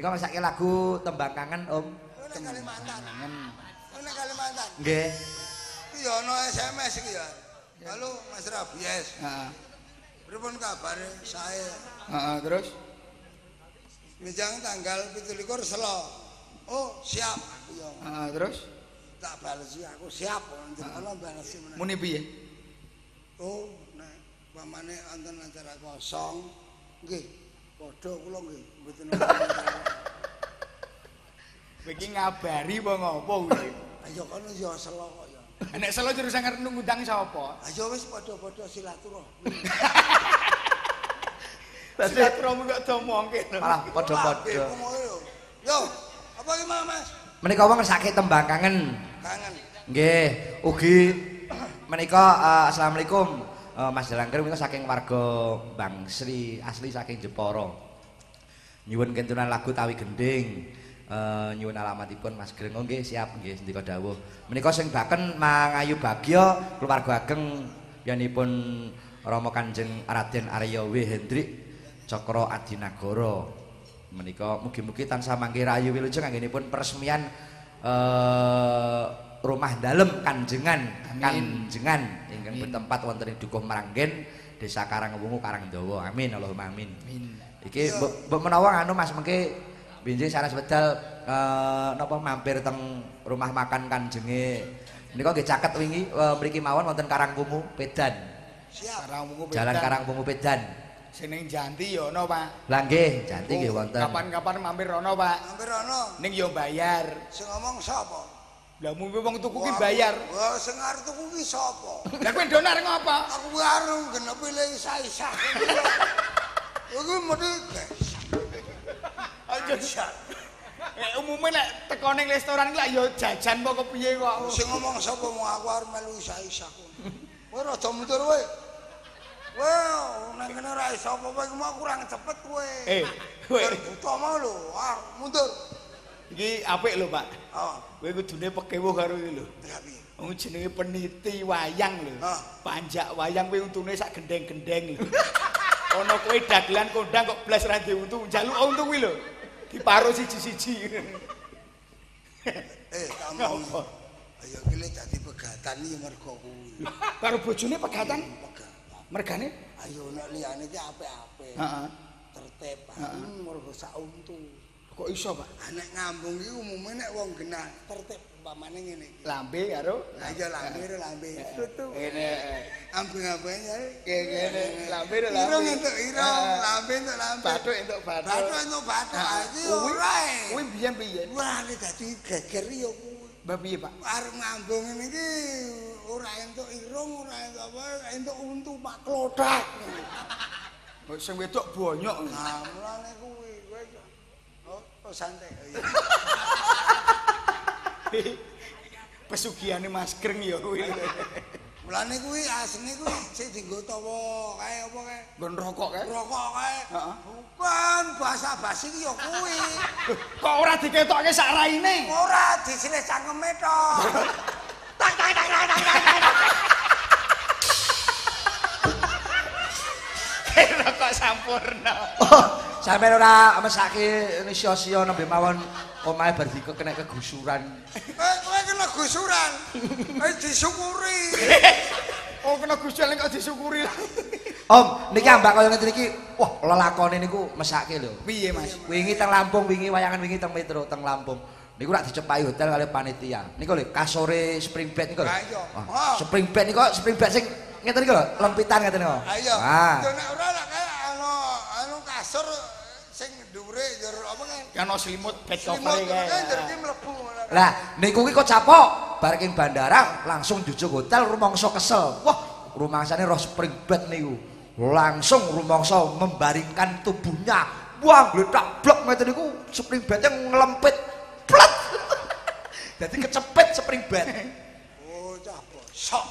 Nika mesake lagu tembang kangen, Om. Nek Kalimantan. Nek Kalimantan. Nggih. Iki ya ana SMS iki ya. Halo Mas Rabies. Heeh. Pripun kabare sae? Heeh, terus Mijang tanggal 27 selo. Oh, siap aku ya. Heeh, terus tak balesi aku siap. Ana balesi meneh. Muni piye? Oh, nek pamane wonten acara kosong nggih. Padha kula nggih mboten napa. Kowe iki ngabari apa ngopo kuwi? Ayo kono ya selo kok ya. Nek selo jurusan arep ngundang sapa? Ayo wis padha-padha silaturahmi. Silaturahmi kok diomongke lho. Malah padha-padha. Yo, apa iki Mas? Menika wong ngersake tembang kangen. Kangen. Nggih, ugi menika assalamualaikum Mas Jalangkring menika saking warga Bangsri asli saking Jepara. Nyuwun kentunan lagu Tawi Gending. Nyuwun alamatipun Mas Greng. Oh nggih, siap nggih sendika dawuh. Menika sing baken mangayu bagya keluarga ageng yanipun Rama Kanjeng Raden Arya W Hendrik Cakra Adinagara. Menika mugi-mugi tansah mangke rahayu wilujeng anggenipun peresmian rumah dalem Kanjengan. Kanjengan ingkang bertempat wonten ing Dukuh Mranggen, Desa Karangwungu, Karangdawa. Amin Allahumma amin. Amin. Iki mbok menawa anu Mas mengke benjing sanes wedal napa mampir teng rumah makan Kanjenge. Menika nggih caket wingi mriki mawon wonten Karangwungu Pedan. Siap. Karangwungu Pedan. Jalan Karangwungu Pedan. Sing ning Janti ya ana, Pak. Lah nggih, Janti nggih wonten. Kapan-kapan mampir rono, Pak. Mampir rono. Ning ya bayar. Sing ngomong sapa? Lah mung wong tuku ki bayar. Wah, sing arep tuku ki sapa? Lah kowe donar ngopo? Aku arep genepi le isah-isah. Iku mesti aja. Umume nek teko ning restoran ki lak ya jajan apa kepiye kok. Sing ngomong sapa mung aku arep melu isah-isah. Kowe rada mundur kowe. Kowe nang kene ora iso apa-apa iku mau kurang cepet kowe. Kowe buta mau lho, ah mundur. Iki apik lho, Pak. Oh. Kowe kudune pekewuh karo iki lho. Lah piye? Wong jenenge peniti wayang lho. Panjak wayang kowe untune sak gendeng-gendeng lho. Ana kowe dagelan kondang kok blas ra ndek untu, njaluk untu kuwi lho. Diparo siji-siji. Tak omong. Ayo iki le dadi pegatan iki mergo kuwi. Karo bojone pegatan? Pegatan. Mergane? Ayo nek liyane iki apik-apik. Heeh. Tertib. Mergo sak untu. Kok iso, Pak? Nek ngambung iki umume nek wong genah tertib umpamane ngene iki. Lambe karo? Lah iya lambe karo lambe. Tutu. Ngene. Ambung-ambunge ngene lambe karo lambe. Irung entuk irung, lambe entuk lambe. Bathuk entuk bathuk. Bathuk entuk bathuk. Iki ora. Kuwi biyen piye? Wah, nek dadi geger ya kuwi. Mbah piye, Pak? Arep ngambung ngene iki ora entuk irung, ora entuk apa, entuk untu Pak klothak. Sing wedok bonyok. Nah, mulane kuwi kowe oh santai. Pesugihane Mas Greng ya kuwi. Mulane kuwi asline kuwi sing dienggo tawa kae apa kae? Nggon rokok kae. Rokok kae. Heeh. Bukan basa-basi ki ya kuwi. Kok ora diketokke sak raine? Ora disilih cangkeme tok. Tak tak tak tak tak tak. Rokok sampurna. Sampeyan ora mesake sia-sia nembe mawon omahe bar dikek kena kegusuran. Kowe kena gusuran. Wis disyukuri. Oh kena gusuran kok disyukuri. Om, niki ambak kaya ngene iki, wah lelakone niku mesake lho. Piye, Mas? Wingi teng Lampung, wingi wayangan wingi teng Metro teng Lampung. Niku rak dicepaki hotel kali panitia. Niku lho kasore spring bed niku lho. Spring bed niku spring bed sing ngeten niku lho, lempitan ngeten niku. Ha iya. Nek ora lak kaya anu kasur sing dhuwure njur apa kae? Ana selimut bed cover kae. Njur iki mlebu ngono. Lah niku ki kok capok bar ing bandara langsung jujuk hotel rumangsa kesel. Wah, rumangsane roh spring bed niku. Langsung rumangsa membaringkan tubuhnya. Wah, gletak blok ngeten niku spring bednya ngelempit. Plet. Dadi kecepet spring bed. Oh, cah bosok.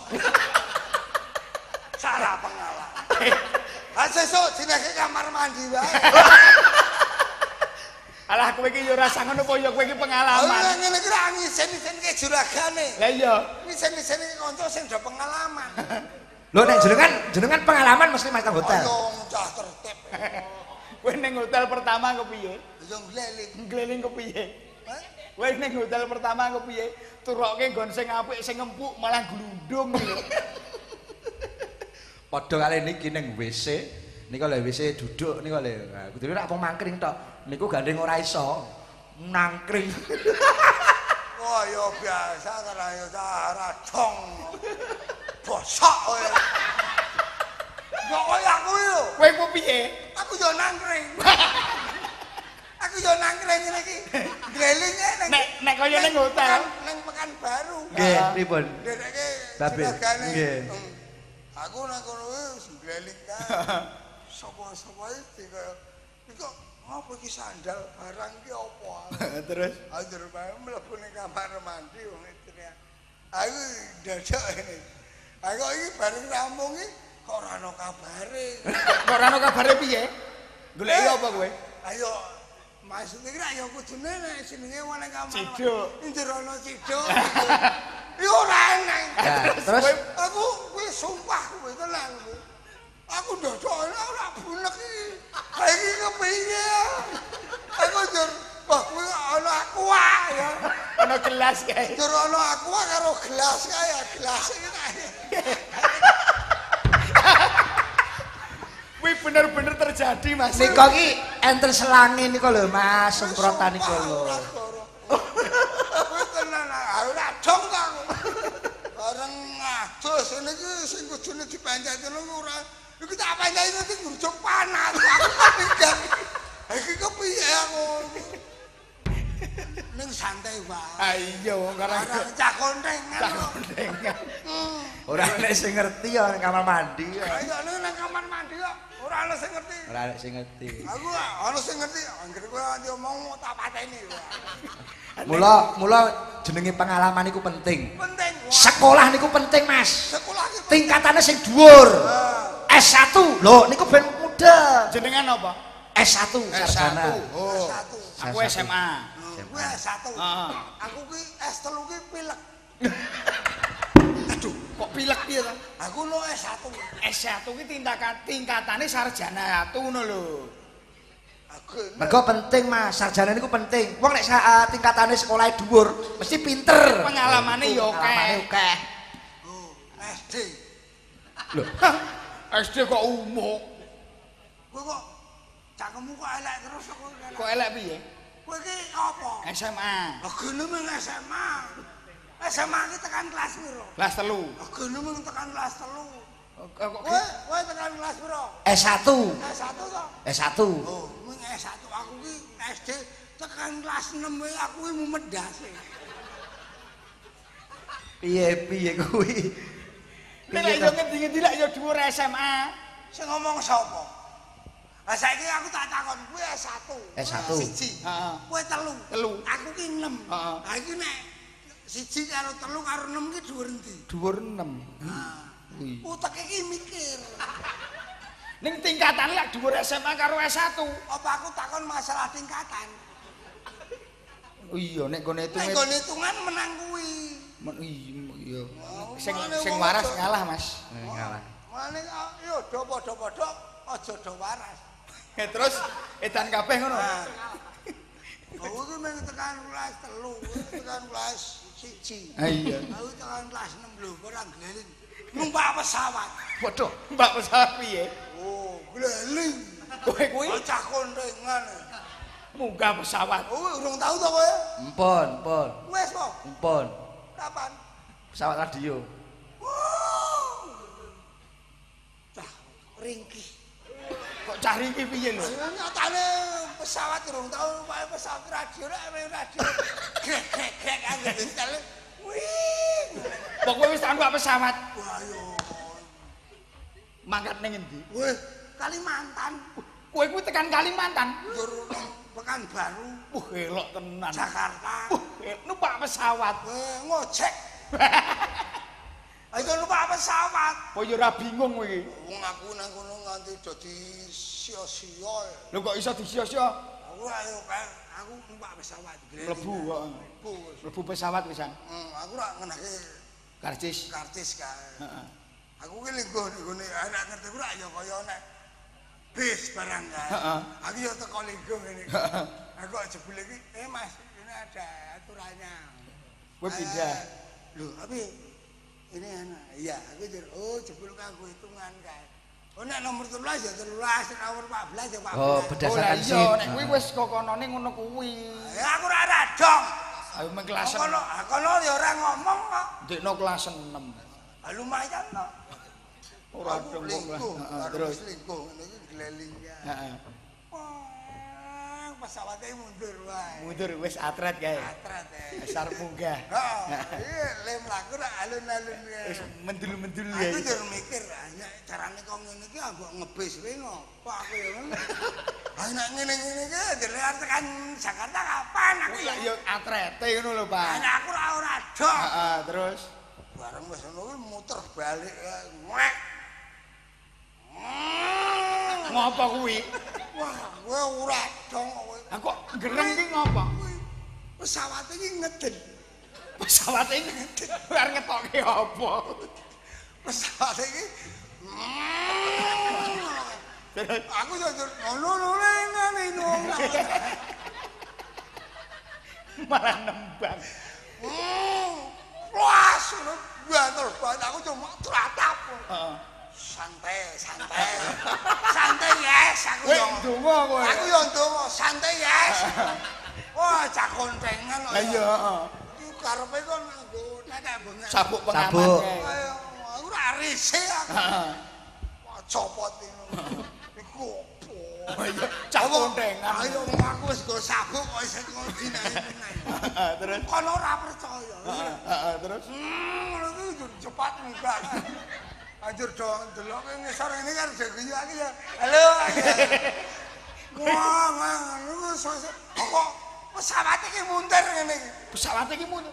Salah pengalaman. Ah sesuk dineke kamar mandi wae. Alah kowe iki ya ora sangen apa ya kowe iki pengalaman. Lah ngene iki ra ngisen-isenke juragane. Lah iya, ngisen-isenke kanca sing do pengalaman. Lho nek jenengan pengalaman mesti Mas teng hotel. Ayo cah tertib. Kowe ning hotel pertama kepiye? Yo ngleling. Ngleling kepiye? Kowe ning hotel pertama kepiye? Turoke nggon sing apik sing empuk malah glundung lho. Padha kali niki ning WC, nika lho WC duduk nika lho. Kudune rak wong mangkring tok. Niku gandeng ora iso. Nangkring. Wah, ya biasa karena ya radong. Bosok kowe. Kok kaya aku lho. Kowe ku piye? Aku yo nangkring. Aku yo nangkring ngene iki. Glelinge nang nek kaya ning hotel, ning Pekanbaru. Nggih, pripun? Ndereke juragane. Nggih. Aku nang kono wis gleling kae. Sapa-sapa iki kaya iki kok apa iki sandal barang iki apa? Terus anjir bae mlebu ning kamar mandi wong teriak. Aku dadak ngene. Aku iki bareng rampung iki kok ora ana kabare. Kok ora ana kabare piye? Goleki apa kowe? Ayo maksud iki ya kudune nek jenenge wong ning kamar. Ciduk. Njero ana ciduk. Iki ora eneng. Terus aku kuwi sumpah kuwi tenan kuwi. Aku ndodok ora bunek iki. Iki kepiye? Aku njur wah kuwi ana aqua ya. Ana gelas kae. Njur ana aqua karo gelas kae, gelas iki kae. Kuwi bener-bener terjadi, Mas. Nika iki enten selange nika lho, Mas, semprotan nika lho. Kuwi tenan ora dong ta aku. Bareng adus ngene iki sing kudune dipancet ngono ora. Iki tak pancet iki ngrujuk panas. Aku mikir. Iki kepiye aku? Ning santai wae. Ha iya wong karang cah kontengan. Cah kontengan. Ora nek sing ngerti ya ning kamar mandi. Iya ning kamar mandi kok ora ana sing ngerti. Ora ana sing ngerti. Aku ana sing ngerti, anggere kowe nganti omong tak pateni. Mula jenenge pengalaman niku penting. Penting. Sekolah niku penting, Mas. Sekolah iki tingkatane sing dhuwur. S1. Lho niku ben muda. Jenengan apa? S1 sarjana. Oh. S1. Aku SMA. Kuwi S1. Aku ki S3 ki pilek. Aduh, kok pilek piye to? Aku no S1. S1 ki tingkatane sarjana 1 ngono lho. Mergo penting, Mas. Sarjana niku penting. Wong nek tingkatane sekolahe dhuwur mesti pinter. Pengalamane ya akeh. Akeh. Oh, SD. Lho, SD kok umuk. Kowe kok cangkemmu kok elek terus kok. Kok elek piye? Kowe iki apa? SMA. Agene mung SMA. SMA iki tekan kelas piro? Kelas 3. Agene mung tekan kelas 3. Kowe tekan kelas piro? S1. S1 to? S1. Oh, mung S1 aku ki SD tekan kelas 6 wae aku ki mumet ndase. Piye-piye kuwi? Nek yo ngendi-ngendi lek yo dhuwur SMA. Sing ngomong sapa? Lah saiki aku tak takon kuwi S1. S1. Siji. Heeh. Kowe 3. 3. Aku ki 6. Heeh. Ha iki nek 1 karo 3 karo 6 ki dhuwur endi? Dhuwur 6. Kuwi. Uteke iki mikir. Ning tingkatane lek dhuwur SMA karo S1. Apa aku takon masalah tingkatan? Oh iya nek gone hitungan. Nek gone hitungan menang kuwi. Iya. Sing waras ngalah, Mas. Ngalah. Mulane yo do padha-padha aja do waras. Terus edan kabeh ngono. Aku iki mung tekan kelas 3, kowe tekan kelas 1. Ha iya. Aku tekan kelas 6 lho, ora gleling. Numpak pesawat. Waduh, numpak pesawat piye? Oh, gleling. Kowe kuwi cah kontengan. Munggah pesawat. Oh, urung tau to kowe? Empon, empon. Wes po? Empon. Kapan? Pesawat radio. Oh. Cah ringkih. Kok cah ringkih piye lho? Nyatane pesawat urung tau numpak pesawat radio rek radio. Grek grek grek anggere ditele. Wih. Kok kowe wis tau numpak pesawat? Wah yo. Mangkat ning endi? Wih, Kalimantan. Kowe kuwi tekan Kalimantan? Njur Pekanbaru. Wah, elok tenan. Jakarta. Wah, numpak pesawat. Weh, ngojek. Ayo numpak pesawat. Apa ya ora bingung kowe iki? Wong aku nang kono nganti dadi sia-sia. Lho kok iso disia-sia? Aku ayo kae aku numpak pesawat. Mlebu kok. Mlebu pesawat pisan. Aku ora ngenake karcis. Karcis kae. Heeh. Aku ki lingguh nggone anak ngerti ora ya kaya nek Bis barang kae. Heeh. Aku yo teko linggo ngene iki. Aku kok jebule iki, Mas, ini ada aturannya. Kowe pindah. Lho, tapi ini anak. Iya, aku jur, oh jebul kanggo hitungan kae. Oh nek nomor 13 ya 13, nomor 14 ya 14. Oh, berdasarkan iya, seat. Nek kuwi wis kokonone ngono kuwi. Ya aku ora radong. Ayo meng kelas 6. Kono, kono ya ora ngomong kok. Ndekno kelas 6. Ah lumayan to. Ora dong wong lah. Heeh, terus selingkuh ngono iki gleling ya. Heeh. Wah, pesawate mundur wae. Mundur wis atret kae. Atret e. Dasar munggah. Heeh, iki le mlaku rak alun-alun kae. Wis mendul-mendul ya. Aku njur mikir, nek carane kok ngene iki mbok ngebis wae ngopo aku ya ngono. Ah nek ngene-ngene iki njur arep tekan Jakarta kapan aku ya ya atrete ngono lho, Pak. Nek aku ora dong. Heeh, terus bareng wis ngono kuwi muter balik ngek. Ngopo kuwi? Wah, kowe ora dong kowe. Lah kok gereng ki ngopo? Pesawat iki ngeden. Pesawat iki ngeden. Arep ngetokke apa? Pesawat iki terus aku yo ngono ngono malah nembang. Wah, ngono banter banget aku cuma tratap. Heeh. Santai, santai. Santai yes aku yo. Ndonga kowe. Aku yo ndonga, santai yes. Wah, cah kontengan kok. Lah iya, heeh. Iki karepe kon nganggo nenek bengek. Sabuk pengaman kae. Aku ora risih aku. Heeh. Wah, copot iki. Iku opo? Cah kontengan. Ayo aku wis nggo sabuk kok isih ngono dinane. Heeh, terus kono ora percaya. Heeh, terus ngono iki cepat munggah. Anjur dong delok ngisor ngene kan guyu aku ya. Halo. Wah, ngono kok pesawat iki muntir ngene iki. Pesawat iki muntir.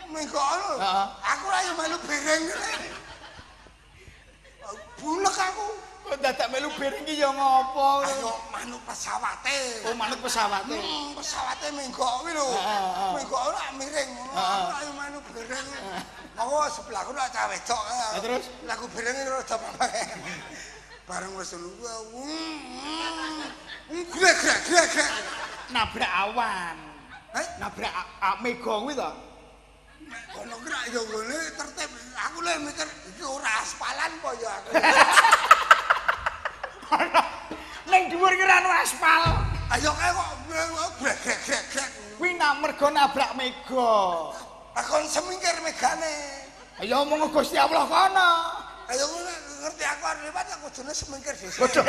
Mengko ngono. Aku ora yo melu bereng ngene. Bulek aku. Kok dadak melu bereng iki ya ngopo? Ayo manut pesawate. Oh, manut pesawate. Pesawate menggok kuwi lho. Menggok ora miring ngono. Aku ora yo melu bereng. Aku sebelahku ora cah wedok. Lah terus lagu bereng iki rada pakai. Bareng wis ngono. Grek grek grek grek. Nabrak awan. Heh? Nabrak mega kuwi to? Kono ki rak yo ngene tertib. Aku lho mikir iki ora aspalan apa ya aku. Ning dhuwur ki ora ono aspal. Ayo kae kok grek grek grek grek. Kuwi mergo nabrak mega. Akon semingkir megane. Ayo omong Gusti Allah kono. Ayo ngerti aku arep liwat aku kudune semingkir dhisik. Waduh.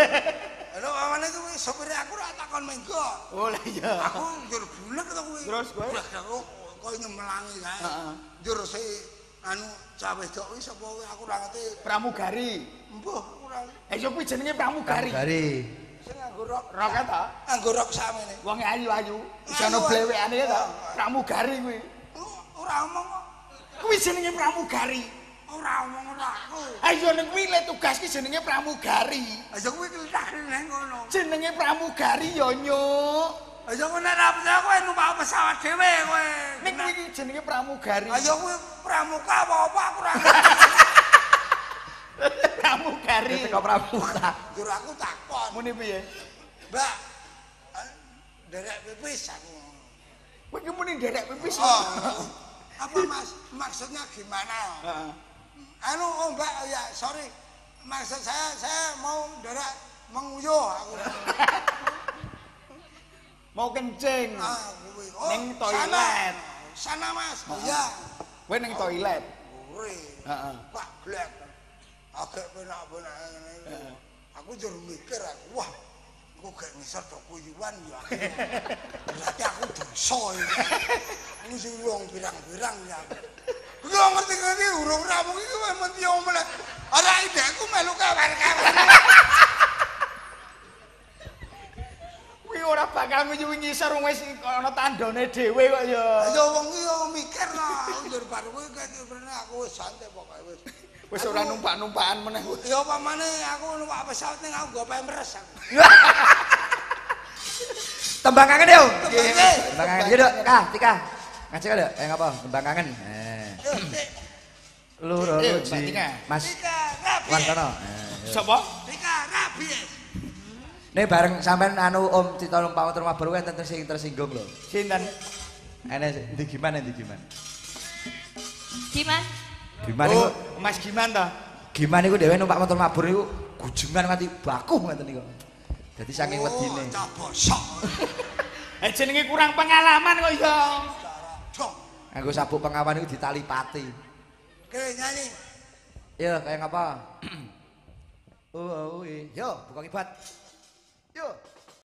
Lha pamane kuwi sopire aku ora takon menggo. Oh lah iya. Aku njur bulek to kuwi. Terus kowe kok nyemelangi kae. Heeh. Njur si anu cah wedok kuwi sapa kuwi aku ora ngerti. Pramugari. Mbuh aku ora. Eh ya kuwi jenenge pramugari. Pramugari. Sing nganggo rok. Rok ta? Nganggo rok samene. Wong ayu-ayu. Iso ana blewekane ta. Pramugari kuwi. Ora omong kok. Kuwi jenenge pramugari. Ora omong ora aku. Ayo ning kuwi le tugas ki jenenge pramugari. Ayo kuwi klithah nang ngono. Jenenge pramugari ya nyuk. Ayo kowe nek ora percaya kowe numpak pesawat dhewe kowe. Ning kuwi jenenge pramugari. Ayo kuwi pramuka apa-apa aku ora. Pramugari. Teko pramuka. Njur aku takon. Muni piye? Mbak, nderek pipis aku. Kowe ki muni nderek pipis. Oh. Apa Mas? Maksudnya gimana? Heeh. Anu oh Mbak, ya sorry. Maksud saya mau nderek menguyuh aku. Mau kencing. Ah, kuwi. Oh, ning toilet. Sana, Mas. Iya. Kowe ning toilet. Ore. Heeh. Pak glek. Agak penak-penak ngene iki. Aku njur mikir aku, wah, aku gak ngisor do kuyuan ya. Berarti aku dosa iki. Ini sing wong pirang-pirang ya. Kuwi ngerti-ngerti urung rampung iki mesti omel. Ora idekku melu kawer-kawer. Kuwi ora bakal nguyuhi ngisor wong wis ana tandane dhewe kok ya. Ya wong iki yo mikir lah, njur bar kuwi aku wis santai pokoke wis. Wis ora numpak-numpakan meneh. Ya pamane aku numpak pesawat ning aku nggo pampers aku. Tembang kangen yo. Tembang kangen. Yo, Dok. Kah, Tika. Ngaji kok, Dok. Kayak ngapa? Tembang kangen. Loro ji. Mas Tika Rabi. Wantono. Sapa? Tika Rabi. Nek bareng sampean anu Om cita numpak motor mabur kuwi enten sing tersinggung lho. Sinten? Ene ndi gimana ndi gimana? Giman? Gimana iku? Oh, Mas Giman ta? Gimana iku dhewe numpak motor mabur iku gujengan nganti bakuh ngoten niku. Dadi saking wedine. Oh, cah bosok. Eh jenenge kurang pengalaman kok ya. Dong. Nganggo sabuk pengawan iku ditali pati. Kene nyanyi. Yo, kayak ngapa? Oh, oh, yo, buka kibat. Yo.